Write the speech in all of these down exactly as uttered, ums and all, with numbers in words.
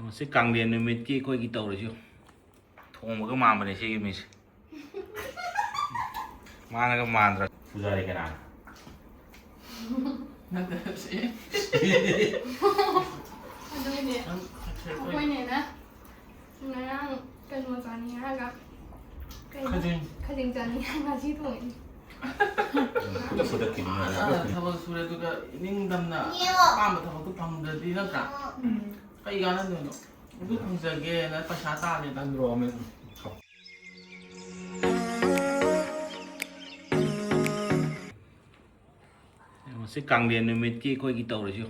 ꯃꯁꯤ ꯀꯥꯡꯂꯦꯟ ꯅꯨꯃꯤꯠꯀꯤ ꯑꯩꯈꯣꯏꯒꯤ ꯇꯧꯔꯤꯁꯤ ꯊꯣꯡꯕꯒ ꯃꯥꯟꯕꯅꯦ ꯁꯤꯒꯤ ꯃꯤꯁꯦ꯫ ꯃꯥꯅꯒ ꯃꯥꯟꯗ꯭ꯔꯣ? ꯄꯨꯖꯥꯔꯤ ꯀꯅꯥ? ꯅꯠꯇꯦ, ꯁꯤ꯫ ꯑꯗꯨꯒꯤꯅꯦ ꯅꯪ ꯁꯛꯁꯦ ꯑꯩꯈꯣꯏ ꯑꯩꯈꯣꯏꯅꯦꯅ ꯉꯔꯥꯡ ꯀꯩꯅꯣ ꯆꯥꯅꯤꯡꯉꯦ ꯍꯥꯏꯔꯒ ꯀꯩꯅꯣ ꯈꯖꯤꯡ꯫ ꯈꯖꯤꯡ ꯆꯥꯅꯤꯡꯉꯦ ꯍꯥꯏꯔꯒ ꯉꯥꯁꯤ ꯊꯣꯡꯉꯛꯏ꯫ ꯈꯨꯗꯛ ꯈꯨꯗꯛꯀꯤꯅꯤ ꯃꯥꯅ ꯃꯣꯏ꯫ ꯊꯕꯛ ꯁꯨꯔꯦ ꯑꯗꯨꯒ ꯏꯅꯤꯡꯗꯝꯅ ꯑꯄꯥꯝꯕ ꯊꯕꯛꯇꯣ ꯐꯪꯗ꯭ꯔꯗꯤ ꯅꯠꯇ꯭ꯔꯥ? ꯎꯝ꯫ ꯀꯩ ꯀꯥꯟꯅꯗꯣꯏꯅꯣ? ꯑꯗꯨ ꯐꯪꯖꯒꯦꯅ ꯄꯩꯁꯥ ꯇꯥꯜꯂꯦ ꯅꯪ꯫ ꯃꯁꯤ ꯀꯥꯡꯂꯦꯟ ꯅꯨꯃꯤꯠꯀꯤ ꯑꯩꯈꯣꯏꯒꯤ ꯇꯧꯔꯤꯁꯤ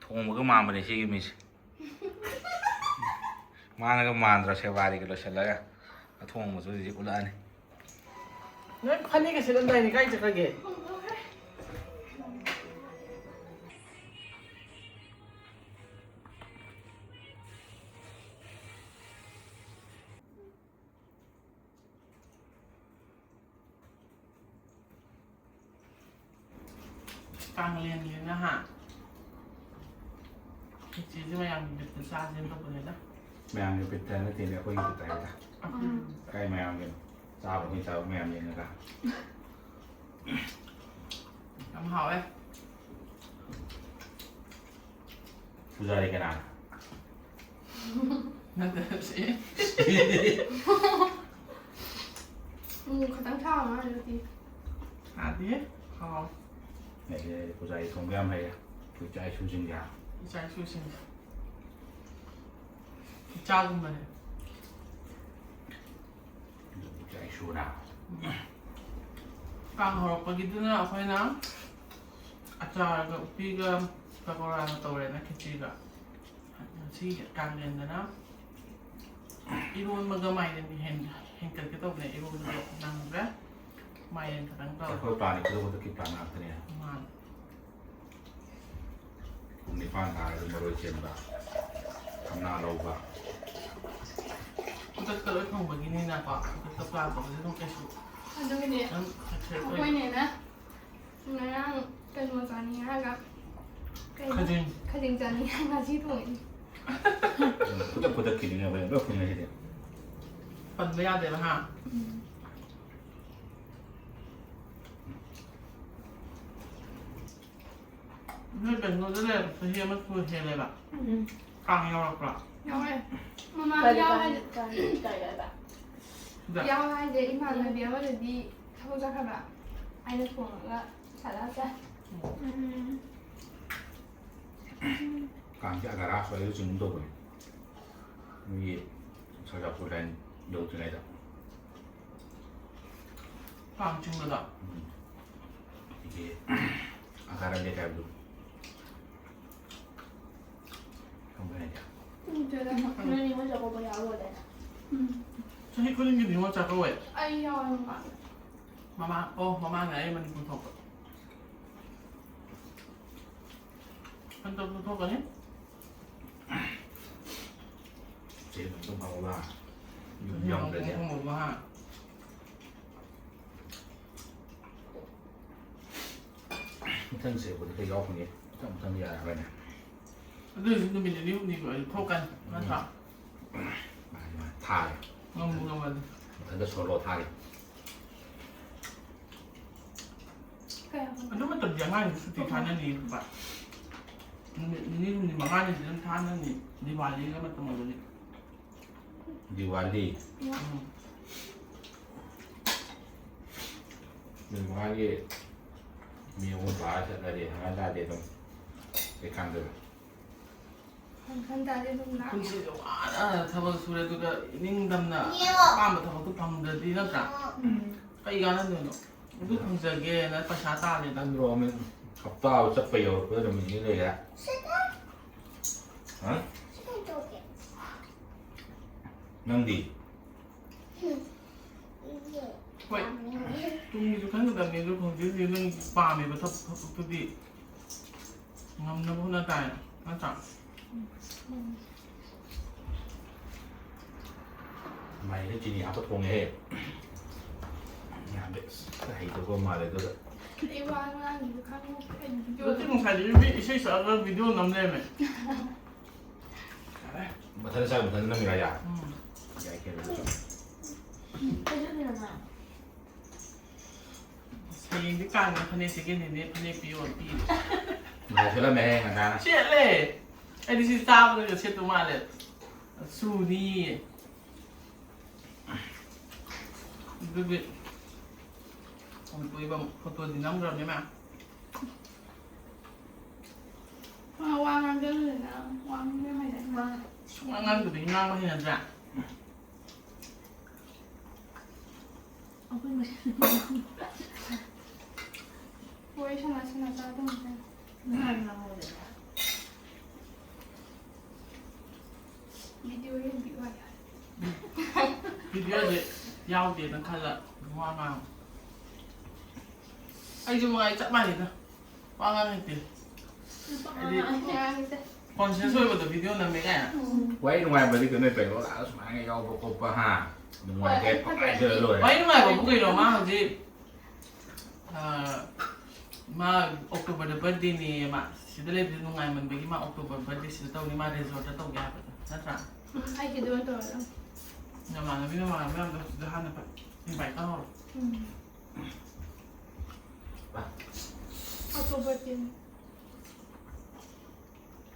ꯊꯣꯡꯕꯒ ꯃꯥꯟꯕꯅꯦ ꯁꯤꯒꯤ ꯃꯤꯁꯦ꯫ ꯃꯥꯅꯒ ꯃꯥꯟꯗ꯭ꯔꯣ ꯁꯦꯕꯥꯔꯤꯒ ꯂꯣꯏꯁꯤꯜꯂꯒ ꯑꯊꯣꯡꯕꯁꯨ ꯍꯧꯖꯤꯛ ꯎꯠꯂꯛꯑꯅꯤ꯫ ꯅꯣꯏ ꯐꯅꯦꯛꯀ ꯁꯦꯠꯂꯝꯗꯥꯏꯅꯦ, ꯀꯥꯏ ꯆꯠꯈ꯭ꯔꯒꯦ? ꯀꯥꯡꯂꯦꯟꯒꯤ ꯅꯍꯥꯟ ꯈꯦꯆꯤꯁꯦ ꯃꯌꯥꯝꯒꯤ ꯕꯤꯠꯇ ꯆꯥꯁꯦꯅ ꯇꯧꯕꯅꯤꯗ꯫ ꯃꯌꯥꯝꯒꯤ ꯕꯤꯠꯇ ꯅꯠꯇꯦꯅꯦ, ꯑꯩꯈꯣꯏꯒꯤ ꯕꯤꯠꯇ ꯍꯥꯏꯗ꯫ ꯎꯝ꯫ ꯀꯥꯏ ꯃꯌꯥꯝꯒꯤꯅꯣ? ꯆꯥꯕ ꯃꯤ ꯆꯥꯕ ꯃꯌꯥꯝ ꯌꯦꯡꯉꯒ꯫ ꯌꯥꯝ ꯍꯥꯎꯋꯦ꯫ ꯄꯨꯖꯥꯔꯤ ꯀꯅꯥ? ꯅꯠꯇꯦ, ꯁꯤ꯫ ꯎꯝ, ꯈꯤꯇꯪ ꯊꯥꯎ ꯉꯥꯏꯔꯗꯤ꯫ ꯊꯥꯗꯦ꯫ ꯍꯥꯎ꯫ ꯑꯩꯁꯦ ꯄꯨꯖꯥꯔꯤ ꯊꯣꯡꯕ ꯌꯥꯝ ꯍꯩꯌꯦ꯫ ꯑꯩꯈꯣꯏ ꯏꯆꯥ ꯏꯁꯨꯁꯤꯡꯁꯦ꯫ ꯏꯆꯥ ꯏꯁꯨꯁꯤꯡꯁꯦ꯫ ꯏꯆꯥꯒꯨꯝꯕꯅꯦ꯫ ꯏꯆꯥ ꯏꯁꯨꯅ꯫ ꯀꯥꯡ ꯍꯧꯔꯛꯄꯒꯤꯗꯨꯅ ꯑꯩꯈꯣꯏꯅ ꯑꯆꯥꯔꯒ ꯎꯇꯤꯒ ꯄꯀꯧꯔꯥꯒ ꯇꯧꯔꯦꯅ ꯈꯦꯆꯤꯒ꯫ ꯉꯁꯤ ꯀꯥꯡꯂꯦꯟꯗꯅ ꯏꯔꯣꯟꯕꯒ ꯃꯥꯏꯔꯦꯟꯒ ꯍꯦꯟ-, ꯍꯦꯟꯀꯠꯀꯦ ꯇꯧꯕꯅꯦ, ꯏꯔꯣꯟꯕꯗꯤ ꯅꯪꯗ꯭ꯔꯦ꯫ ꯃꯥꯏꯔꯦꯟ ꯈꯛꯇꯪ ꯇꯧꯔꯦ꯫ ꯑꯩꯈꯣꯏ ꯄ꯭ꯂꯥꯟꯅꯤ, ꯈꯨꯗꯛ ꯈꯨꯗꯛꯀꯤ ꯄ꯭ꯂꯥꯟ ꯉꯥꯛꯇꯅꯦ꯫ ꯃꯥꯅꯤ꯫ ꯄꯨꯡ ꯅꯤꯄꯥꯟ ꯇꯥꯔꯁꯨ ꯃꯔꯣꯏ ꯆꯦꯟꯕ, ꯊꯝꯅꯥ ꯂꯧꯕ꯫ ꯈꯨꯗꯛꯇ ꯂꯣꯏ ꯐꯪꯕꯒꯤꯅꯤꯅꯀꯣ, ꯈꯨꯗꯛꯇ ꯄ꯭ꯂꯥꯟ ꯇꯧꯕꯁꯦ ꯑꯗꯨꯝ ꯀꯩꯁꯨ ꯑꯗꯨꯒꯤꯅꯦ ꯑꯗꯨꯝ ꯁꯛꯁꯦꯁ ꯑꯣꯏ꯫ ꯑꯩꯈꯣꯏꯅꯦꯅ ꯉꯔꯥꯡ ꯀꯩꯅꯣ ꯆꯥꯅꯤꯡꯉꯦ ꯍꯥꯏꯔꯒ ꯀꯩꯅꯣ? ꯈꯖꯤꯡ꯫ ꯈꯖꯤꯡ ꯆꯥꯅꯤꯡꯉꯦ ꯍꯥꯏꯔꯒ ꯉꯥꯁꯤ ꯊꯣꯡꯉꯛꯏ꯫ ꯈꯨꯗꯛ ꯈꯨꯗꯛꯀꯤꯅꯤꯅꯦ ꯑꯩꯈꯣꯏꯅ ꯂꯣꯏ ꯈꯨꯝꯅꯔꯤꯁꯦ꯫ ꯄꯟꯕ ꯌꯥꯗꯦꯕ, ꯍꯥ? ꯅꯣꯏ ꯕꯦꯡꯒ꯭ꯂꯣꯔꯗ ꯂꯩꯔꯛꯄ ꯆꯍꯤ ꯑꯃ ꯁꯨ ꯍꯦꯜꯂꯦꯕ꯫ ꯎꯝ꯫ ꯀꯥꯡ ꯌꯥꯎꯔꯛꯄ꯭ꯔꯥ? ꯌꯥꯎꯔꯦ꯫ ꯃꯃꯥꯡ ꯀꯔꯤ ꯌꯥꯎ ꯀꯥꯡ? ꯍꯥꯏ-, ꯀꯥꯡ ꯀꯔꯤ ꯍꯥꯏꯕ? ꯁꯤꯗ꯫ ꯌꯥꯎ ꯍꯥꯏꯁꯦ ꯏꯃꯥꯟꯅꯕꯤ ꯑꯃꯗꯨꯗꯤ ꯊꯕꯛ ꯆꯠꯈ꯭ꯔꯕ꯫ ꯑꯩꯅ ꯊꯣꯡꯉꯒ ꯁꯥꯂꯥ ꯆꯥꯏ꯫ ꯎꯝ꯫ ꯀꯥꯡꯁꯦ ꯑꯒꯥꯔꯥ ꯁ꯭ꯋꯥꯏꯗ ꯆꯤꯡꯒꯨꯝ ꯇꯧꯕꯅꯦ꯫ ꯅꯣꯏꯒꯤ ꯁꯣꯔꯖꯥꯄꯨꯔ ꯂꯥꯏꯟ ꯌꯧꯗ꯭ꯔꯤꯉꯩꯗ꯫ ꯀꯥꯡ ꯆꯤꯡꯕꯗ? ꯎꯝ꯫ ꯁꯤꯒꯤ ꯑꯒꯥꯔꯥ ꯂꯦꯛ ꯍꯥꯏꯕꯗꯨ꯫ ꯈꯪꯕ꯭ꯔꯥ ꯍꯥꯏꯁꯦ? ꯈꯪꯗꯦꯗ, ꯅꯣꯏ ꯅꯤꯉꯣꯜ ꯆꯥꯛꯀꯧꯕ ꯌꯥꯎꯔꯨꯔꯗꯥꯏꯅꯦ? ꯎꯝ꯫ ꯆꯍꯤ ꯈꯨꯗꯤꯡꯒꯤ ꯅꯤꯉꯣꯜ ꯆꯥꯛꯀꯧꯋꯦ? ꯑꯩ ꯌꯥꯎꯋꯦ ꯃꯃꯥꯡꯗ꯫ ꯃꯃꯥꯡ, ꯑꯣ, ꯃꯃꯥꯡꯅ ꯑꯩ ꯃꯅꯤꯄꯨꯔ ꯊꯣꯛꯄ꯫ ꯍꯟꯗꯛꯁꯨ ꯊꯣꯛꯀꯅꯤ꯫ ꯆꯦ ꯑꯗꯨꯝ ꯇꯧꯍꯧꯕ꯫ ꯌꯨꯝ ꯌꯥꯎꯗ꯭ꯔꯗꯤ꯫ ꯇꯧꯍꯧꯕ꯫ ꯃꯊꯪ ꯆꯦ ꯑꯩꯈꯣꯏꯗꯤ ꯈꯔ ꯌꯥꯎ ꯐꯪꯉꯦ꯫ ꯃꯊꯪ ꯃꯊꯪ ꯌꯥꯔꯔꯣꯏꯅꯦ꯫ ꯑꯗꯨ ꯑꯣꯏꯔꯁꯨ ꯅꯨꯃꯤꯠ ꯅꯤꯅꯤ ꯍꯨꯝꯅꯤ ꯑꯣꯏꯔꯗꯤ ꯊꯣꯛꯀꯅꯤ, ꯅꯠꯇ꯭ꯔꯥ? ꯃꯥꯅꯤ, ꯃꯥꯅꯤ꯫ ꯊꯥꯒꯦ꯫ ꯉꯝꯕꯨ ꯉꯝꯃꯗꯤ꯫ ꯃꯊꯟꯇ ꯁꯣꯂꯣ ꯊꯥꯒꯦ꯫ ꯀꯌꯥ? ꯑꯗꯨ ꯃꯇꯝꯗꯤ ꯑꯉꯥꯡꯒꯤ ꯁꯨꯇꯤ ꯊꯥꯅꯅꯤ, ꯅꯨꯄꯥ꯫ ꯅꯨꯃꯤꯠ ꯅꯤꯅꯤ ꯍꯨꯝꯅꯤ ꯃꯉꯥꯅꯤꯗꯤ ꯑꯗꯨꯝ ꯊꯥꯅꯅꯤ, ꯗꯤꯋꯥꯂꯤꯒ ꯃꯇꯝ ꯑꯣꯏꯕꯅꯤ꯫ ꯗꯤꯋꯥꯂꯤ꯫ ꯎꯝ꯫ ꯅꯨꯃꯤꯠ ꯃꯉꯥꯒꯤ ꯃꯤ ꯑꯍꯨꯝ ꯄꯥꯔ ꯆꯠꯂꯗꯤ ꯍꯪꯒꯥ ꯇꯥꯗꯦ ꯑꯗꯨꯝ꯫ ꯀꯩꯀꯥꯟꯗꯕ꯫ ꯍꯪꯒꯥ ꯇꯥꯗꯦ ꯑꯗꯨꯝ ꯂꯥꯛ꯫ ꯄꯨꯟꯁꯤꯁꯦ ꯋꯥꯅ ꯊꯕꯛ ꯁꯨꯔꯦ, ꯑꯗꯨꯒ ꯏꯅꯤꯡꯗꯝꯅ ꯌꯦꯡꯉꯣ꯫ ꯑꯄꯥꯝꯕ ꯊꯕꯛꯇꯣ ꯐꯪꯗ꯭ꯔꯗꯤ, ꯅꯠꯇ꯭ꯔꯥ? ꯎꯝ꯫ ꯀꯩ ꯀꯥꯟꯅꯗꯣꯏꯅꯣ? ꯑꯗꯨ ꯐꯪꯖꯒꯦꯅ ꯄꯩꯁꯥ ꯇꯥꯜꯂꯦ꯫ ꯅꯪ ꯔꯣꯃꯦꯟ ꯍꯞꯇꯥ ꯆꯠꯄ ꯌꯧꯔꯛꯄꯗ ꯅꯨꯃꯤꯠ ꯅꯤꯅꯤ ꯂꯩꯔꯦ꯫ ꯁꯤꯗ꯫ ꯍꯥ? ꯁꯤꯗ ꯇꯧꯒꯦ꯫ ꯅꯪꯗꯤ? ꯍꯣꯏ꯫ ꯇꯨꯡꯒꯤꯁꯨ ꯈꯟꯒꯗꯕꯅꯤ, ꯑꯗꯨ ꯍꯧꯖꯤꯛ ꯍꯧꯖꯤꯛ ꯅꯪ ꯄꯥꯝꯃꯤꯕ ꯊꯕꯛ, ꯊꯕꯛꯇꯨꯗꯤ ꯉꯝꯅꯕ ꯍꯣꯠꯅ ꯇꯥꯏ, ꯅꯠꯇ꯭ꯔꯥ? ꯃꯥꯏꯗ ꯆꯤꯅꯤ ꯍꯥꯞꯄ ꯊꯣꯡꯉꯦꯍꯦ꯫ ꯌꯥꯝꯗꯤ ꯑꯁ ꯍꯩꯗꯧꯕ ꯃꯥꯜꯂꯦ ꯑꯗꯨꯒ꯫ ꯑꯩ ꯋꯥ ꯉꯥꯡꯉꯤꯗꯣ ꯈꯪꯉꯨ, ꯑꯩ ꯚꯤꯗꯤꯑꯣ ꯑꯗꯨꯗꯤ ꯉꯁꯥꯏꯗꯤ ꯃꯤ ꯏꯁꯩ ꯁꯛꯑꯒ ꯚꯤꯗꯤꯑꯣ ꯅꯝ ꯂꯩꯔꯝꯃꯦ꯫ ꯌꯥꯔꯦ꯫ ꯃꯊꯟꯇ ꯆꯥꯏ, ꯃꯊꯟꯇ ꯅꯝꯃꯤꯔꯥ ꯌꯥ? ꯎꯝ꯫ ꯌꯥꯏ, ꯀꯩꯅꯣ ꯑꯗꯨꯁꯨ꯫ ꯍꯌꯦꯡꯗꯤ ꯀꯥꯡꯅ ꯐꯅꯦꯛ ꯁꯦꯠꯀꯦꯅꯦꯅꯦ, ꯐꯅꯦꯛ ꯄꯤꯌꯣ ꯄꯤꯔꯦ꯫ ꯉꯁꯥꯏ ꯁꯦꯠꯂꯝꯃꯦꯍꯦ ꯉꯟꯇꯥꯅ꯫ ꯁꯦꯠꯂꯦ꯫ ꯑꯩꯗꯤ ꯁꯤ ꯆꯥꯕꯗꯒ ꯁꯦꯠꯇꯧ ꯃꯥꯜꯂꯦ꯫ ꯆꯨꯅꯤꯌꯦ꯫ ꯑꯗꯨꯗꯤ ꯑꯃꯨꯛ ꯏꯕ ꯐꯣꯇꯣꯗꯤ ꯅꯝꯈ꯭ꯔꯕꯅꯦ ꯃꯌꯥꯝ꯫ ꯃꯥ ꯋꯥ ꯉꯥꯡꯒꯜꯂꯦꯅ ꯋꯥ ꯉꯥꯡꯕ ꯍꯩꯅꯗꯦ꯫ ꯃꯥ ꯁꯨꯡꯉꯥꯡ ꯉꯥꯡꯗꯕꯒꯤ ꯉꯥꯡꯕ ꯍꯩꯅꯗ꯭ꯔꯥ? ꯑꯩꯈꯣꯏ ꯃꯁꯦꯟ ꯋꯥꯔꯤ ꯁꯥꯟꯅ ꯁꯥꯟꯅ ꯆꯥꯗꯧꯅꯤ꯫ ꯅꯍꯥꯟ ꯉꯥꯡꯍꯧꯗꯅ꯫ ꯚꯤꯗꯤꯑꯣ ꯌꯦꯡꯕꯤꯌꯨ ꯍꯥꯏꯌꯣ꯫ ꯚꯤꯗꯤꯑꯣꯁꯦ ꯌꯥꯎꯗꯦꯅ ꯈꯜꯂ ꯑꯗꯨꯝ ꯋꯥ ꯉꯥꯡꯉꯣ꯫ ꯑꯩꯁꯨ ꯃꯉꯥꯏ ꯆꯞ ꯃꯥꯟꯅꯩꯗ꯫ ꯋꯥ ꯉꯥꯡ ꯍꯩꯇꯦ꯫ ꯍꯥꯏꯗꯤ ꯉꯥꯡꯉꯤꯁꯦ꯫ Conscious ꯑꯣꯏꯕꯗꯣ ꯚꯤꯗꯤꯑꯣ ꯅꯝꯃꯦ ꯀꯥꯏꯅ꯫ ꯎꯝ꯫ ꯋꯥꯔꯤ ꯅꯨꯡꯉꯥꯏꯕꯗꯤ ꯀꯩꯅꯣ ꯇꯧꯔꯣ, ꯁꯨꯃꯥꯏꯅ ꯌꯥꯎꯕ ꯈꯣꯠꯄ, ꯍꯥ? ꯅꯨꯡꯉꯥꯏꯇꯦ, ꯍꯣꯏ, ꯄꯪꯍꯥꯏ ꯍꯥꯏꯖꯜꯂ ꯂꯣꯏꯔꯦ꯫ ꯋꯥꯔꯤ ꯅꯨꯡꯉꯥꯏꯕꯕꯨ ꯀꯩꯅꯣ? ꯃꯥ ꯍꯧꯖꯤꯛ, ꯑ, ꯃꯥ ꯑꯣꯛꯇꯣꯕꯔꯗ ꯕꯥꯔꯊꯗꯦꯅꯦꯌꯦ ꯃꯥ꯫ ꯁꯤꯗ ꯂꯩꯕꯁꯦ ꯅꯨꯡꯉꯥꯏꯃꯟꯕꯒꯤ ꯃꯥ ꯑꯣꯛꯇꯣꯕꯔ ꯕꯥꯔꯊꯗꯦ ꯁꯤꯗ ꯇꯧꯅꯤ, ꯃꯥ ꯔꯤꯖꯣꯔꯠꯇ ꯇꯧꯒꯦ ꯍꯥꯏꯕꯗꯣ, ꯅꯠꯇ꯭ꯔꯥ? ꯎꯝ, ꯑꯩ ꯁꯤꯗ ꯑꯣꯏꯅ ꯇꯧꯔꯗꯝꯅꯤ꯫ ꯅꯃꯥꯟꯅꯕꯤ, ꯅꯃꯥꯟꯅꯕ ꯃꯌꯥꯝꯗꯣ ꯁꯤꯗ ꯍꯥꯟꯅ ꯏꯟꯚꯥꯏꯠ ꯇꯧꯍꯧꯔꯣ꯫ ꯎꯝ꯫ October ten.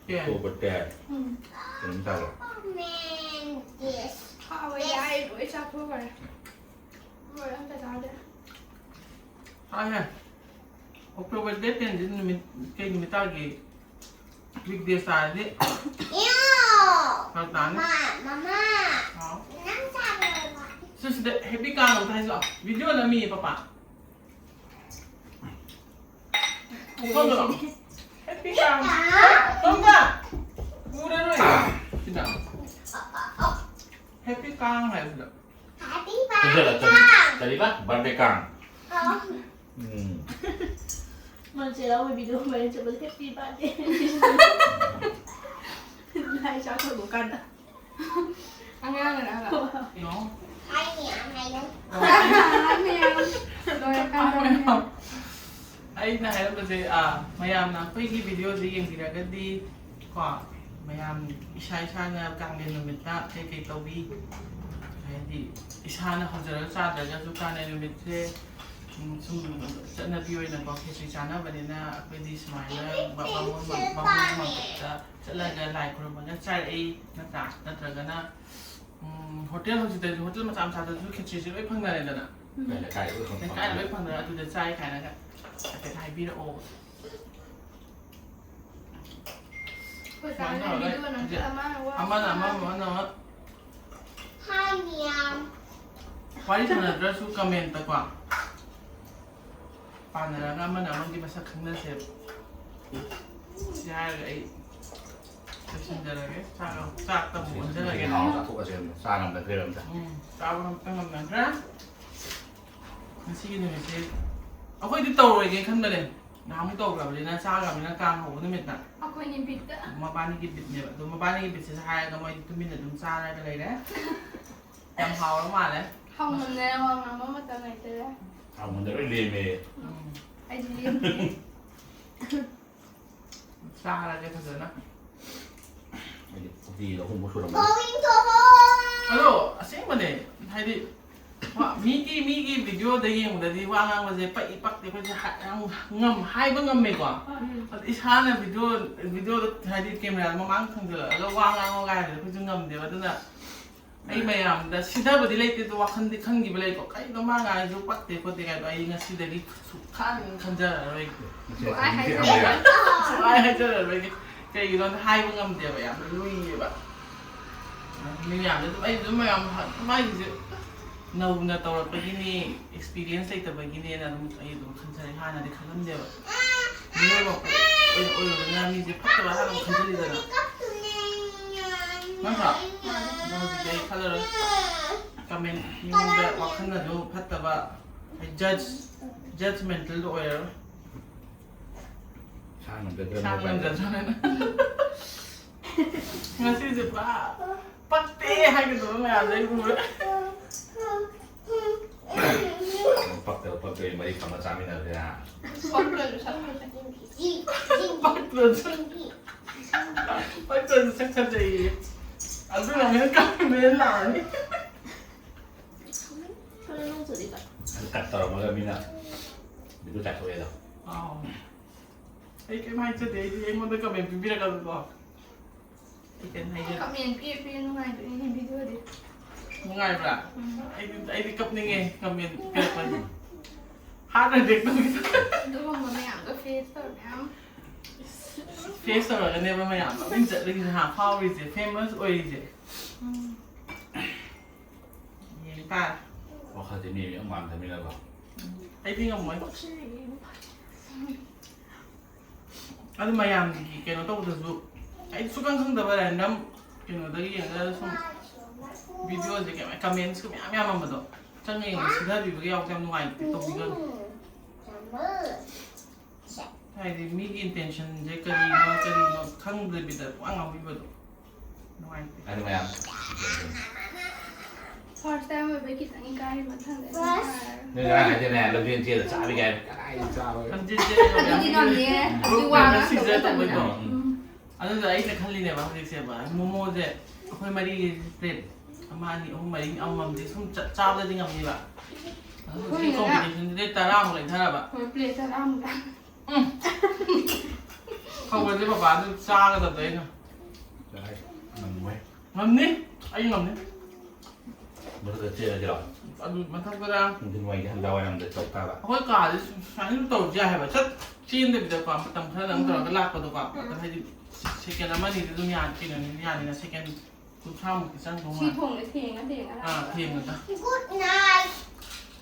Ten. October ten. ꯎꯝ꯫ ꯀꯩꯅꯣꯝ ꯇꯥꯕ꯭ꯔꯣ? ꯍꯥꯎꯋꯦ, ꯌꯥꯏ, ꯂꯣꯏ ꯆꯥꯊꯣꯛꯈ꯭ꯔꯦ꯫ ꯂꯣꯏ ꯑꯝꯇ ꯆꯥꯗꯦ꯫ ꯇꯥꯏꯍꯦ꯫ ꯑꯣꯛꯇꯣꯕꯔ ꯗꯦꯠ ꯇꯦꯟꯁꯤ ꯅꯨꯃꯤꯠ, ꯀꯩ ꯅꯨꯃꯤꯠ ꯇꯥꯒꯦ? ꯋꯤꯛꯗꯦ ꯇꯥꯔꯗꯤ ꯐꯔꯛ ꯇꯥꯅꯤ꯫ ꯃꯃꯥ, ꯃꯃꯥ꯫ ꯍꯥꯎ꯫ ꯅꯪ ꯆꯥꯔꯕ? ꯁꯤ ꯁꯤꯗ ꯍꯦꯄꯤ ꯀꯥꯡ ꯑꯝꯇ ꯍꯥꯏꯁꯤ ꯂꯥꯎ꯫ ꯚꯤꯗꯤꯑꯣ ꯅꯝꯃꯤꯌꯦ ꯄꯄꯥ꯫ ꯁꯣꯝꯗ ꯂꯥꯎ꯫ ꯍꯦꯄꯤ ꯀꯥꯡ꯫ ꯁꯣꯝꯗ꯫ ꯎꯔꯔꯣꯏ꯫ ꯁꯤꯗ꯫ ꯍꯦꯄꯤ ꯀꯥꯡ ꯍꯥꯏꯌꯨ ꯁꯤꯗ꯫ ꯍꯦꯄꯤ ꯆꯠꯂꯣ, ꯕꯥꯔꯗꯦ ꯆꯠꯂꯣ꯫ ꯀꯥꯡ꯫ ꯀꯔꯤꯕ? ꯕꯥꯔꯗꯦ ꯀꯥꯡ꯫ ꯑꯣ꯫ ꯎꯝ꯫ ꯃꯥ ꯆꯩꯔꯥꯎ ꯑꯣꯏꯕꯤꯗꯣ ꯃꯔꯤ ꯆꯠꯄꯗ ꯍꯦꯄꯤ ꯕꯥꯔꯗꯦ꯫ ꯂꯥꯏ ꯆꯥꯛ ꯊꯣꯡꯕ ꯀꯥꯟꯗ꯫ ꯑꯉꯥꯡꯅ ꯍꯥꯏꯕ꯫ ꯀꯩꯅꯣ? ꯍꯥꯏꯅꯤ, ꯍꯥꯏꯅꯤ꯫ ꯍꯥꯏꯅꯤ, ꯍꯥꯏꯅꯤ꯫ ꯂꯣꯏꯔꯀꯥꯟꯗ ꯍꯥꯏꯅꯤ꯫ ꯑꯩꯅ ꯍꯥꯏꯔꯝꯕꯁꯦ, ꯑꯥ, ꯃꯌꯥꯝꯅ ꯑꯩꯈꯣꯏꯒꯤ ꯚꯤꯗꯤꯑꯣꯁꯦ ꯌꯦꯡꯕꯤꯔꯒꯗꯤ ꯀꯣ, ꯃꯌꯥꯝ ꯏꯁꯥ ꯏꯁꯥꯅ ꯀꯥꯡꯂꯦꯟ ꯅꯨꯃꯤꯠꯇ ꯀꯩꯀꯩ ꯇꯧꯕꯤ? ꯍꯥꯏꯗꯤ ꯏꯁꯥꯅ ꯍꯧꯖꯔꯒ ꯆꯥꯗ꯭ꯔꯒꯁꯨ ꯀꯥꯡꯂꯦꯟ ꯅꯨꯃꯤꯠꯁꯦ, ꯎꯝ, ꯁꯨꯝ ꯆꯠꯅꯕꯤ ꯑꯣꯏꯅꯀꯣ, ꯈꯦꯆ꯭ꯔꯤ ꯆꯥꯅꯕꯅꯤꯅ ꯑꯩꯈꯣꯏꯗꯤ ꯁꯨꯃꯥꯏꯅ ꯕꯥꯃꯣꯟ ꯕꯥꯃꯣꯟ ꯃꯥꯝꯇꯣꯞꯇ ꯆꯠꯂꯒ ꯂꯥꯏ ꯈꯨꯔꯨꯝꯃꯒ ꯆꯥꯔꯛꯏ, ꯅꯠꯇ꯭ꯔꯥ? ꯅꯠꯇ꯭ꯔꯒꯅ, ꯎꯝ, ꯍꯣꯇꯦꯜ, ꯍꯧꯖꯤꯛꯇꯗꯤ ꯍꯣꯇꯦꯜ ꯃꯆꯥ ꯃꯆꯥꯗꯁꯨ ꯈꯦꯆ꯭ꯔꯤꯁꯦ ꯂꯣꯏ ꯐꯪꯅꯔꯦꯗꯅ꯫ ꯎꯝ꯫ ꯂꯩꯀꯥꯏꯗ ꯂꯣꯏ ꯐꯪꯅꯔꯦ꯫ ꯂꯩꯀꯥꯏꯗ ꯂꯣꯏ ꯐꯪꯅꯔꯦ, ꯑꯗꯨꯗ ꯆꯥꯏ ꯀꯥꯏꯅꯒ ꯍꯥꯏꯐꯦꯠ ꯍꯥꯏꯕꯤꯔꯛꯑꯣ꯫ ꯑꯩꯈꯣꯏ ꯁꯨꯃꯥꯏꯅ ꯀꯥꯡꯒꯤ ꯇꯧꯔꯒ ꯚꯤꯗꯤꯑꯣ ꯅꯪ ꯍꯧꯖꯤꯛ ꯈꯔ ꯑꯃ ꯋꯥ ꯑꯃꯅ ꯑꯃ, ꯑꯃꯅ ꯑꯃ꯫ ꯍꯥꯏ ꯃꯌꯥꯝ꯫ ꯋꯥꯔꯤ ꯁꯥꯟꯅꯗ꯭ꯔꯁꯨ ꯀꯃꯦꯟꯇꯀꯣ ꯄꯥꯟꯅꯔꯒ ꯑꯃꯅ ꯑꯃꯒꯤ ꯃꯁꯛ ꯈꯪꯅꯁꯦꯕ꯫ ꯁꯤ ꯍꯥꯏꯔꯒ ꯑꯩ ꯂꯣꯏꯁꯤꯟꯖꯔꯒꯦ꯫ ꯆꯥꯛ, ꯆꯥꯛꯇ ꯑꯃꯨꯛ ꯑꯣꯟꯖꯔꯒꯦ꯫ ꯍꯥꯎꯅ ꯆꯥꯊꯣꯛꯑꯁꯦ ꯑꯝꯇ꯫ ꯆꯥ ꯉꯝꯗ ꯂꯩꯔꯝꯗ꯫ ꯎꯝ, ꯆꯥꯕ ꯑꯝꯇ ꯉꯝꯅꯗ꯭ꯔꯦ꯫ ꯉꯁꯤꯒꯤ ꯅꯨꯃꯤꯠꯁꯦ ꯑꯩꯈꯣꯏꯗꯤ ꯇꯧꯔꯣꯏꯒꯦ ꯈꯟꯕꯅꯦ꯫ ꯅꯍꯥꯟꯃꯨꯛ ꯇꯧꯈ꯭ꯔꯕꯅꯤꯅ, ꯆꯥꯈ꯭ꯔꯕꯅꯤꯅ ꯀꯥꯡ ꯍꯧꯕ ꯅꯨꯃꯤꯠꯇ꯫ ꯑꯩꯈꯣꯏꯅꯤ ꯕꯤꯠꯇ꯫ ꯃꯕꯥꯅꯤꯒꯤ ꯕꯤꯠꯅꯦꯕ꯫ ꯑꯗꯣ ꯃꯕꯥꯅꯤꯒꯤ ꯕꯤꯠꯁꯤꯗ ꯍꯥꯏꯔꯒ ꯃꯣꯏꯗꯤ ꯇꯨꯃꯤꯟꯅ ꯑꯗꯨꯝ ꯆꯥꯔꯒ ꯂꯩꯔꯦ꯫ ꯌꯥꯝ ꯍꯥꯎꯔ ꯃꯥꯜꯂꯦ꯫ ꯍꯥꯎꯃꯟꯗꯅ ꯋꯥ ꯉꯥꯡꯕ ꯃꯇꯝ ꯂꯩꯇ꯭ꯔꯦ꯫ ꯍꯥꯎꯃꯟꯗ ꯂꯣꯏ ꯂꯦꯝꯃꯦ꯫ ꯎꯝ꯫ ꯑꯩꯗꯤ ꯂꯦꯝꯗꯦ꯫ ꯆꯥꯔꯒꯦ ꯐꯖꯅ꯫ ꯑꯩꯗꯤ ꯎꯇꯤ ꯑꯍꯨꯝꯃꯨꯛ ꯁꯨꯔꯝꯃꯅꯤ꯫ ꯑꯗꯣ ꯑꯁꯦꯡꯕꯅꯦ, ꯍꯥꯏꯗꯤ, ꯋꯥ, ꯃꯤꯒꯤ, ꯃꯤꯒꯤ ꯚꯤꯗꯤꯑꯣꯗ ꯌꯦꯡꯕꯗꯗꯤ ꯋꯥ ꯉꯥꯡꯕꯁꯦ ꯄꯛꯏ ꯄꯛꯇꯦ ꯑꯩꯈꯣꯏꯁꯦ ꯍꯥ-, ꯌꯥꯝ ꯉꯝ-, ꯍꯥꯏꯕ ꯉꯝꯃꯦꯀꯣ꯫ ꯎꯝ꯫ ꯑꯗꯣ ꯏꯁꯥꯅ ꯚꯤꯗꯤꯑꯣ, ꯚꯤꯗꯤꯑꯣꯗ ꯍꯥꯏꯗꯤ ꯀꯦꯃꯦꯔꯥꯗ ꯃꯃꯥꯡ ꯊꯥꯡꯖꯜꯂꯛꯑꯒ ꯋꯥ ꯉꯥꯡꯉꯣꯒ ꯍꯥꯏꯕꯗꯣ ꯑꯩꯈꯣꯏꯁꯨ ꯉꯝꯗꯦꯕ꯫ ꯑꯗꯨꯅ ꯑꯩ ꯃꯌꯥꯝꯗ ꯁꯤꯊꯕꯗꯤ ꯂꯩꯇꯦ, ꯑꯗꯣ ꯋꯥꯈꯜꯗꯤ ꯈꯟꯈꯤꯕ ꯂꯩꯀꯣ, "ꯀꯩꯅꯣ ꯃꯥ ꯉꯥꯡꯉꯤꯁꯨ ꯄꯛꯇꯦ ꯈꯣꯠꯇꯦ" ꯀꯥꯏꯗꯣ ꯑꯩ ꯉꯁꯤꯗꯒꯤ ꯁꯨꯛꯈꯟ ꯈꯟꯖꯔꯔꯣꯏꯒꯦ꯫ ꯁꯨꯛꯍꯥꯏ ꯍꯥꯏꯖꯔꯔꯣꯏ꯫ ꯁꯨꯛꯍꯥꯏ ꯍꯥꯏꯖꯔꯔꯣꯏꯒꯦ꯫ ꯀꯩꯒꯤꯅꯣꯗ ꯍꯥꯏꯕ ꯉꯝꯗꯦꯕ, ꯌꯥꯝꯅ ꯂꯨꯏꯌꯦꯕ꯫ ꯃꯤ ꯃꯌꯥꯝꯗ ꯑꯗꯨꯝ, ꯑꯩ ꯑꯗꯨꯝ ꯃꯌꯥꯝ ꯍ-, ꯃꯥꯒꯤꯁꯦ ꯅꯧꯅ ꯇꯧꯔꯛꯄꯒꯤꯅꯤ, experience ꯂꯩꯇꯕꯒꯤꯅꯦꯅ ꯑꯗꯨꯝ ꯑꯩ ꯑꯗꯨꯝ ꯈꯟꯖꯔꯦ꯫ ꯍꯥꯟꯅꯗꯤ ꯈꯜꯂꯝꯗꯦꯕ꯫ ꯃꯤꯑꯣꯏꯕ ꯑꯣꯏꯅ ꯑꯣꯏꯔꯨꯕꯅꯤꯅ ꯃꯤꯁꯦ ꯐꯠꯇꯕ ꯍꯥꯟꯅ ꯑꯃꯨꯛ ꯈꯟꯖꯜꯂꯤꯗꯅ꯫ ꯅꯠꯇ꯭ꯔꯣ? ꯑꯗꯣ ꯍꯧꯖꯤꯛꯇꯤ ꯑꯩ ꯈꯜꯂꯔꯣꯏ꯫ Comment, ꯃꯤꯉꯣꯟꯗ ꯋꯥꯈꯜꯅꯁꯨ ꯐꯠꯇꯕ, ꯑꯩ judge, judgmentalꯗꯣ ꯑꯣꯏꯔꯔꯣꯏ꯫ ꯁꯥ ꯉꯝꯖꯗ꯭ꯔꯕꯅꯤꯅ ꯁꯥ ꯎꯄꯥꯏ ꯂꯩꯇꯦ꯫ ꯉꯝꯖꯗ꯭ꯔꯕꯅꯤꯅ꯫ ꯉꯁꯤꯁꯦ ꯄꯨꯔꯥ ꯄꯛꯇꯦ ꯍꯥꯏꯒꯗꯕ ꯃꯌꯥꯝꯗꯣ ꯑꯩ ꯎꯔꯦ꯫ ꯄꯛꯇꯕ ꯄꯛꯇꯕ ꯃꯔꯤ ꯐꯪꯉ ꯆꯥꯃꯤꯟꯅꯕꯁꯦ, ꯍꯥ? ꯄꯛꯇ꯭ꯔꯁꯨ ꯁꯛ ꯐꯖꯩ꯫ ꯄꯛꯇ꯭ꯔꯁꯨ ꯄꯛꯇ꯭ꯔꯁꯨ ꯁꯛ ꯐꯖꯩꯌꯦ꯫ ꯑꯗꯨꯅ ꯃꯤꯅ ꯀꯝꯄ꯭ꯂꯤꯃꯦꯟ ꯂꯥꯛꯑꯅꯤ꯫ ꯈꯔ ꯅꯣꯡ ꯆꯨꯔꯤꯕ꯫ ꯑꯗꯨ ꯀꯠ ꯇꯧꯔꯝꯃꯒ ꯃꯤꯅ ꯚꯤꯗꯤꯑꯣ ꯆꯥꯊꯣꯛꯑꯦꯗꯣ꯫ ꯑꯥꯎ꯫ ꯑꯩ ꯀꯩꯝ ꯍꯥꯏꯖꯗꯦ꯫ ꯑꯩꯗꯤ ꯑꯩꯉꯣꯟꯗ ꯀꯃꯦꯟ ꯄꯤꯕꯤꯔꯛꯀꯅꯨꯀꯣ꯫ ꯑꯩ ꯀꯩꯝ ꯍꯥꯏꯖꯗꯦ꯫ ꯀꯃꯦꯟ ꯄꯤꯔ ꯄꯤꯔ ꯅꯨꯡꯉꯥꯏꯗꯣꯏꯅꯦ ꯚꯤꯗꯤꯑꯣꯗꯤ꯫ ꯅꯨꯡꯉꯥꯏꯕ꯭ꯔꯥ? ꯎꯝ꯫ ꯑꯩꯗꯤ ꯑꯩꯗꯤ ꯀꯞꯅꯤꯡꯉꯦ ꯀꯃꯦꯟ ꯄꯤꯔꯛꯄꯁꯦ꯫ ꯍꯥꯔꯠ ꯑꯦꯇꯦꯛ ꯇꯧꯒꯦ꯫ ꯑꯗꯨꯒꯨꯝꯕ ꯃꯌꯥꯝꯗꯣ ꯐꯦꯁ ꯇꯧꯔ ꯃꯌꯥꯝ꯫ ꯐꯦꯁ ꯇꯧꯔꯒꯅꯦꯕ ꯃꯌꯥꯝ ꯃꯃꯤꯡ ꯆꯠꯂꯤꯁꯦ ꯍꯥ, ꯐꯥꯎꯔꯤꯁꯦ, ꯐꯦꯃꯁ ꯑꯣꯏꯔꯤꯁꯦ꯫ ꯎꯝ꯫ ꯌꯦꯡ ꯇꯥꯔꯦ꯫ ꯋꯥꯈꯜꯁꯦ ꯃꯤ ꯃꯌꯥꯝ ꯃꯥꯟꯗꯕꯅꯤꯅꯀꯣ꯫ ꯑꯩꯗꯤ ꯉꯝꯃꯣꯏ꯫ ꯑꯗꯨ ꯃꯌꯥꯝꯒꯤ ꯀꯩꯅꯣ ꯇꯧꯕꯗꯁꯨ ꯑꯩ ꯁꯨꯈꯪ ꯈꯪꯗꯕ ꯔꯦꯟꯗꯝ ꯀꯩꯅꯣꯗꯒꯤ ꯌꯦꯡꯉꯒ ꯁꯨꯝ ꯚꯤꯗꯤꯑꯣꯁꯦ ꯀꯩ ꯀꯃꯦꯟꯁꯀ ꯃꯌꯥꯝ ꯌꯥꯝꯃꯝꯕꯗꯣ ꯆꯪꯉ ꯌꯦꯡꯕ ꯁꯤꯊꯕꯤꯕꯒ ꯌꯥꯎꯕꯁꯦ ꯌꯥꯝ ꯅꯨꯡꯉꯥꯏꯇꯦ ꯇꯧꯕꯤꯒꯅꯨ꯫ ꯍꯥꯏꯗꯤ ꯃꯤꯒꯤ ꯏꯟꯇꯦꯟꯁꯟꯁꯦ ꯀꯔꯤꯅꯣ ꯀꯔꯤꯅꯣ ꯈꯪꯗꯕꯤꯗ ꯄꯨꯡꯉꯥꯡ ꯉꯥꯡꯕꯤꯕꯗꯣ ꯅꯨꯡꯉꯥꯏꯇꯦ꯫ ꯑꯗꯨ ꯃꯌꯥꯝ ꯐꯥꯔꯁ ꯇꯥꯏꯝ ꯑꯣꯏꯕꯩ ꯈꯤꯇꯪ ꯏꯀꯥꯏ ꯃꯊꯪꯗ ꯑꯗꯨꯝ ꯐꯔꯦ꯫ ꯅꯣꯏ ꯉꯔꯥꯡ ꯍꯥꯏꯗꯅꯦ ꯂꯝꯖꯦꯟ ꯆꯦꯜꯂ ꯆꯥꯕꯤ ꯀꯥꯏꯅ ꯀꯗꯥꯏ ꯆꯥꯕ? ꯂꯝꯖꯦꯟ ꯆꯦꯜꯂꯒ ꯑꯗꯨꯗꯤ ꯉꯝꯅꯤꯌꯦ꯫ ꯒ꯭ꯔꯨꯞ ꯑꯗꯨꯗꯤ ꯋꯥ ꯃꯦꯝꯕꯔ ꯉꯥꯛꯇ ꯁꯤꯡꯁꯦ ꯑꯣꯏꯗꯕꯅꯤꯅ꯫ ꯇꯧꯕꯩꯗꯣ꯫ ꯎꯝ꯫ ꯑꯗꯨꯗ ꯑꯩꯅ ꯈꯜꯂꯤꯅꯦꯕ ꯍꯧꯖꯤꯛꯁꯦꯕ ꯃꯣꯃꯣꯁꯦ ꯑꯩꯈꯣꯏ ꯃꯔꯤ ꯄ꯭ꯂꯦꯠ ꯑꯃ ꯑꯅꯤ ꯑꯍꯨꯝ ꯃꯔꯤ ꯑꯃꯃꯝꯗꯤ ꯁꯨꯝ ꯆ- ꯆꯥꯕꯗꯗꯤ ꯉꯝꯅꯤꯕ꯫ ꯑꯗꯨ ꯍꯧꯖꯤꯛꯀꯤ ꯍꯣꯏꯅꯦ꯫ ꯀꯣꯝꯄꯤꯇꯤꯁꯟꯁꯤꯗꯤ ꯇꯔꯥꯃꯨꯛ ꯂꯩꯊꯔꯕ꯫ ꯍꯣꯏ ꯄ꯭ꯂꯦꯠ ꯇꯔꯥꯃꯨꯛ꯫ ꯎꯝ꯫ ꯍꯧꯕꯁꯦ ꯄꯄꯥꯗꯨ ꯆꯥꯒꯗꯕꯗꯣ ꯑꯩꯅ꯫ ꯉꯝꯃꯣꯏ꯫ ꯉꯝꯅꯤ꯫ ꯑꯩ ꯉꯝꯅꯤ꯫ ꯃꯊꯛꯇ ꯆꯦꯜꯂꯁꯤꯔꯣ? ꯑꯗꯨ ꯃꯊꯛꯇꯔꯥ? ꯅꯨꯡꯊꯤꯜ ꯋꯥꯏꯒꯤ ꯍꯟꯗꯥ ꯋꯥꯏꯔꯝꯗ ꯇꯧ ꯇꯥꯕ꯫ ꯑꯩꯈꯣꯏ ꯀꯥꯗꯤ ꯁꯨꯃꯥꯏꯅ ꯑꯗꯨꯝ ꯇꯧꯔꯁꯨ ꯌꯥꯏ ꯍꯥꯏꯕ꯫ ꯆꯠ ꯆꯦꯟꯗꯕꯤꯗꯀꯣ ꯃꯇꯝ ꯈꯔꯗꯪ ꯇꯧꯔꯒ ꯂꯥꯛꯄꯗꯣꯀꯣ꯫ ꯑꯗꯣ ꯍꯥꯏꯗꯤ ꯁꯦꯀꯦꯟ ꯑꯃ ꯑꯅꯤꯗꯤ ꯑꯗꯨꯝ ꯌꯥꯅꯤ ꯀꯩꯅꯣꯅꯤ ꯌꯥꯅꯤꯅ ꯁꯦꯀꯦꯟ ꯀꯨꯟꯊ꯭ꯔꯥꯃꯨꯛꯇꯤ ꯆꯪꯗꯧ ꯁꯤ ꯃꯥꯜꯂꯦ꯫ ꯊꯣꯡꯁꯦ ꯊꯦꯡꯉ ꯊꯦꯡꯉ ꯑꯥ ꯂꯥꯛꯄ꯫ ꯊꯦꯡꯉꯒ꯫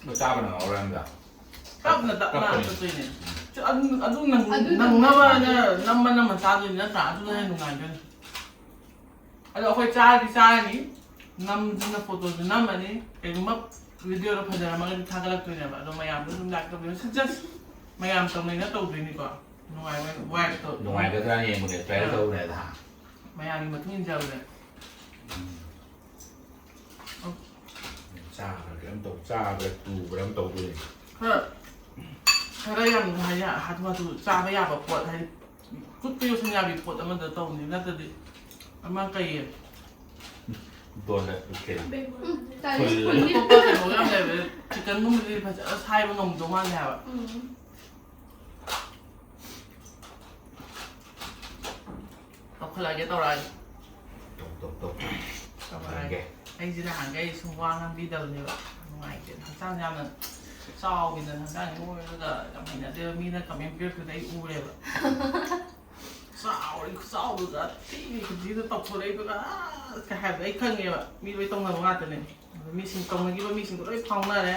ꯑꯗꯣ ꯆꯥꯕ ꯅꯪꯍꯧꯔꯣꯏ ꯑꯝꯇ꯫ ꯇꯞꯅ ꯇꯞꯅ ꯀꯞꯄꯅꯤ꯫ ꯆꯠꯇꯣꯏꯅꯦ꯫ ꯆ- ꯑꯗꯨ ꯑꯗꯨ ꯅꯪ- ꯑꯗꯨ ꯅꯪꯅꯕꯅ ꯅꯪꯅꯕ ꯅꯝꯃ ꯅꯝꯃ ꯆꯥꯗꯣꯏꯅꯤ ꯅꯠꯇ꯭ꯔꯥ? ꯑꯗꯨꯅ ꯍꯦꯟꯅ ꯅꯨꯡꯉꯥꯏꯗꯣꯏꯅꯤ꯫ ꯑꯗꯣ ꯑꯩꯈꯣꯏ ꯆꯥꯔꯗꯤ ꯆꯥꯔꯅꯤ, ꯅꯝꯗꯅ ꯐꯣꯇꯣꯁꯨ ꯅꯝꯃꯅꯤ, ꯀꯩꯒꯨꯝꯕ ꯚꯤꯗꯤꯑꯣꯗꯣ ꯐꯖꯔꯝꯃꯒꯗꯤ ꯊꯥꯒꯠꯂꯛꯇꯣꯏꯅꯦꯕ꯫ ꯑꯗꯣ ꯃꯌꯥꯝꯗꯣ ꯑꯗꯨꯝ ꯂꯥꯏꯛ ꯇꯧꯕꯤꯔꯣ꯫ ꯁꯤ ꯖꯁ ꯃꯌꯥꯝ ꯇꯧꯅꯩꯅ ꯇꯧꯗꯣꯏꯅꯤꯀꯣ꯫ ꯅꯨꯡꯉꯥꯏꯕ ꯋꯥꯏꯞꯇꯣ꯫ ꯅꯨꯡꯉꯥꯏꯒꯗ꯭ꯔꯥ ꯌꯦꯡꯕꯅꯦ, ꯇ꯭ꯔꯥꯏꯌꯦꯜ ꯇꯧꯕꯅꯦ ꯑꯗ꯫ ꯃꯌꯥꯝꯒꯤ ꯃꯇꯨꯡ ꯏꯟꯖꯕꯅꯦ꯫ ꯎꯝ꯫ ꯑꯣ꯫ ꯆꯥꯕ꯭ꯔꯥ ꯀꯩꯅꯣꯝ ꯇꯧ, ꯆꯥꯕ꯭ꯔꯥ ꯇꯨꯕ꯭ꯔꯥ ꯑꯃ ꯇꯧꯗꯣꯏꯅꯦ꯫ ꯈꯔ ꯈꯔ ꯌꯥꯝ ꯍꯥꯏꯗꯤ ꯍꯥꯊꯨ ꯍꯥꯊꯨ ꯆꯥꯕ ꯌꯥꯕ ꯄꯣꯠ, ꯍꯥꯏꯗꯤ ꯈꯨꯠꯇ ꯌꯣꯠꯁꯟ ꯌꯥꯕꯤ ꯄꯣꯠ ꯑꯃꯗ ꯇꯧꯅꯤ, ꯅꯠꯇ꯭ꯔꯗꯤ ꯑꯃ ꯀꯩ ꯗꯣꯅꯠ ꯀꯩꯅꯣ꯫ ꯎꯝ, ꯇꯜꯂꯦ꯫ ꯐꯨꯜꯂꯦ꯫ ꯐꯨꯜꯂꯦ꯫ ꯑꯇꯣꯞꯄ ꯀꯩꯅꯣ ꯌꯥꯝ ꯂꯩꯕꯅꯦ, ꯆꯤꯛꯀꯟꯒꯨꯝꯕꯗꯤ ꯐꯖꯅ ꯁꯥꯏꯕ ꯉꯝꯗꯧ ꯃꯥꯜꯂꯦ ꯍꯥꯏꯕ꯫ ꯎꯝ꯫ ꯇꯧꯈꯠꯂꯛꯑꯒꯦ, ꯇꯧꯔꯛꯑꯒꯦ꯫ ꯇꯧ ꯇꯧ ꯇꯧ꯫ ꯇꯧꯔꯛꯑꯒꯦ꯫ ꯑꯩꯁꯦ ꯅꯍꯥꯟꯈꯩ ꯁꯨꯝ ꯋꯥ ꯉꯥꯡꯕꯤꯗꯕꯅꯦꯕ, ꯅꯨꯡꯉꯥꯏꯇꯦ꯫ ꯍꯛꯆꯥꯡꯁꯦ ꯌꯥꯝꯅ ꯆꯥꯎꯈꯤꯗꯅ, ꯍꯛꯆꯥꯡꯁꯦ ꯅꯣꯏꯔꯒ ꯌꯥꯝ ꯍꯩꯅꯗꯦꯕ, ꯃꯤꯅ ꯀꯃꯦꯟ ꯄꯤꯔꯛꯄꯗ ꯑꯩ ꯎꯔꯦꯕ꯫ ꯆꯥꯎꯔꯦ, ꯈꯨꯆꯥꯎꯗꯨꯒ ꯊꯤꯅ ꯈꯨꯊꯤꯗ ꯇꯧꯊꯣꯔꯛꯏꯗꯨꯒ ꯑꯁ ꯀꯩ ꯍꯥꯏꯕꯗꯣ ꯑꯩ ꯈꯪꯉꯦꯕ, ꯃꯤ ꯂꯣꯏ ꯇꯧꯅꯕ ꯉꯥꯛꯇꯅꯦ꯫ ꯑꯗꯣ ꯃꯤꯁꯤꯡ ꯇꯧꯅꯈꯤꯕ ꯃꯤꯁꯤꯡꯗꯣ ꯂꯣꯏ ꯐꯥꯎꯅꯔꯦ꯫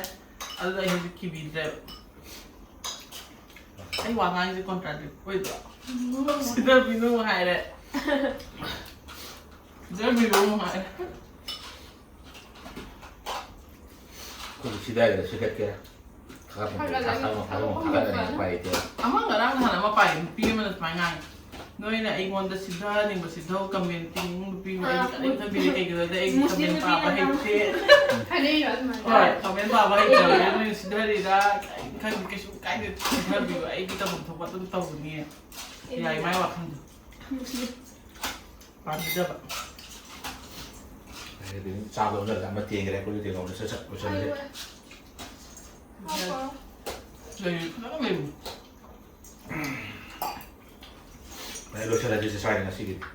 ꯑꯗꯨꯗ ꯑꯩ ꯍꯧꯖꯤꯛ ꯀꯤꯕꯤꯗ꯭ꯔꯦꯕ꯫ ꯑꯩ ꯋꯥ ꯉꯥꯡꯉꯤꯁꯦ ꯀꯣꯟꯇ꯭ꯔꯥꯗꯤꯛ ꯑꯣꯏꯗ꯭ꯔꯣ? ꯁꯤꯗꯕꯤꯅꯨ ꯍꯥꯏꯔꯦ꯫ ꯁꯤꯗꯕꯤꯅꯨ ꯍꯥꯏꯔꯦ꯫ ꯑꯩꯈꯣꯏꯁꯨ ꯁꯤꯗꯥꯏꯒꯦꯔꯥ ꯁꯤꯗꯠꯀꯦꯔꯥ? ꯊꯥꯒꯠꯐꯝ ꯊꯥꯒꯠꯂꯒꯦ꯫ ꯊꯥꯒꯠꯐꯝ ꯊꯥꯒꯠꯐꯝ ꯊꯥꯒꯠꯂꯒꯦ, ꯎꯄꯥꯏ ꯂꯩꯇꯦ꯫ ꯑꯃ ꯉꯔꯥꯡ ꯅꯍꯥꯟ ꯑꯃ ꯄꯥꯏ, ꯅꯨꯄꯤ ꯑꯃꯅ ꯁꯨꯃꯥꯏꯅ ꯉꯥꯡꯉꯤ, "ꯅꯣꯏꯅ ꯑꯩꯉꯣꯟꯗ ꯁꯤꯗꯍꯟꯅꯤꯡꯕ ꯁꯤꯗꯍꯧ, ꯀꯃꯦꯟ ꯄꯤꯅꯤꯡ ꯅꯨꯄꯤ ꯑꯃ ꯑꯩꯗꯤ ꯀꯔꯤꯝ ꯈꯟꯕꯤꯗꯦ, ꯀꯩꯒꯤꯅꯣꯗ ꯑꯩꯗꯤ ꯃꯨꯁꯂꯤꯝ ꯀꯃꯦꯟ ꯅꯨꯄꯤ ꯄꯥꯕ ꯑꯃ ꯍꯩꯇꯦ꯫ ꯈꯟꯅꯩꯔꯣ ꯑꯗꯨꯃꯥꯏꯅ? ꯍꯣꯏ, ꯀꯃꯦꯟ ꯄꯥꯕ ꯍꯩꯇ꯭ꯔꯕꯅꯤꯅ ꯅꯣꯏꯅ ꯁꯤꯗꯔꯤꯔꯥ ꯀꯔꯤꯝ ꯈꯟꯗꯦ, ꯀꯩꯁꯨ ꯀꯥꯏꯗꯦ, ꯁꯤꯗꯕꯤꯌꯨ, ꯑꯩꯗꯤ ꯇꯧꯐꯝ ꯊꯣꯛꯄ ꯑꯗꯨꯝ ꯇꯧꯕꯅꯤ"꯫ ꯌꯥꯏ, ꯃꯥꯏ ꯋꯥꯈꯜꯗꯣ꯫ ꯃꯨꯁꯂꯤꯝ꯫ ꯄꯥꯝꯕꯤꯗꯕ꯫ ꯑꯗꯨꯗꯤ ꯆꯥꯕ ꯂꯣꯟꯖꯔꯒ ꯑꯃ ꯇꯦꯡꯒꯔꯦ, ꯑꯩꯈꯣꯏꯁꯨ ꯇꯦꯡꯍꯧꯗ ꯁꯠ ꯁꯠ ꯂꯣꯏꯁꯜꯂꯁꯦ꯫ ꯍꯥꯎꯕ꯭ꯔꯣ? ꯂꯩ, ꯐꯖꯅ ꯂꯩꯕꯅꯤ꯫ ꯑꯩ ꯂꯣꯏꯁꯜꯂꯁꯤꯁꯦ ꯁ꯭ꯋꯥꯏꯗ ꯉꯁꯤꯒꯤꯗꯤ꯫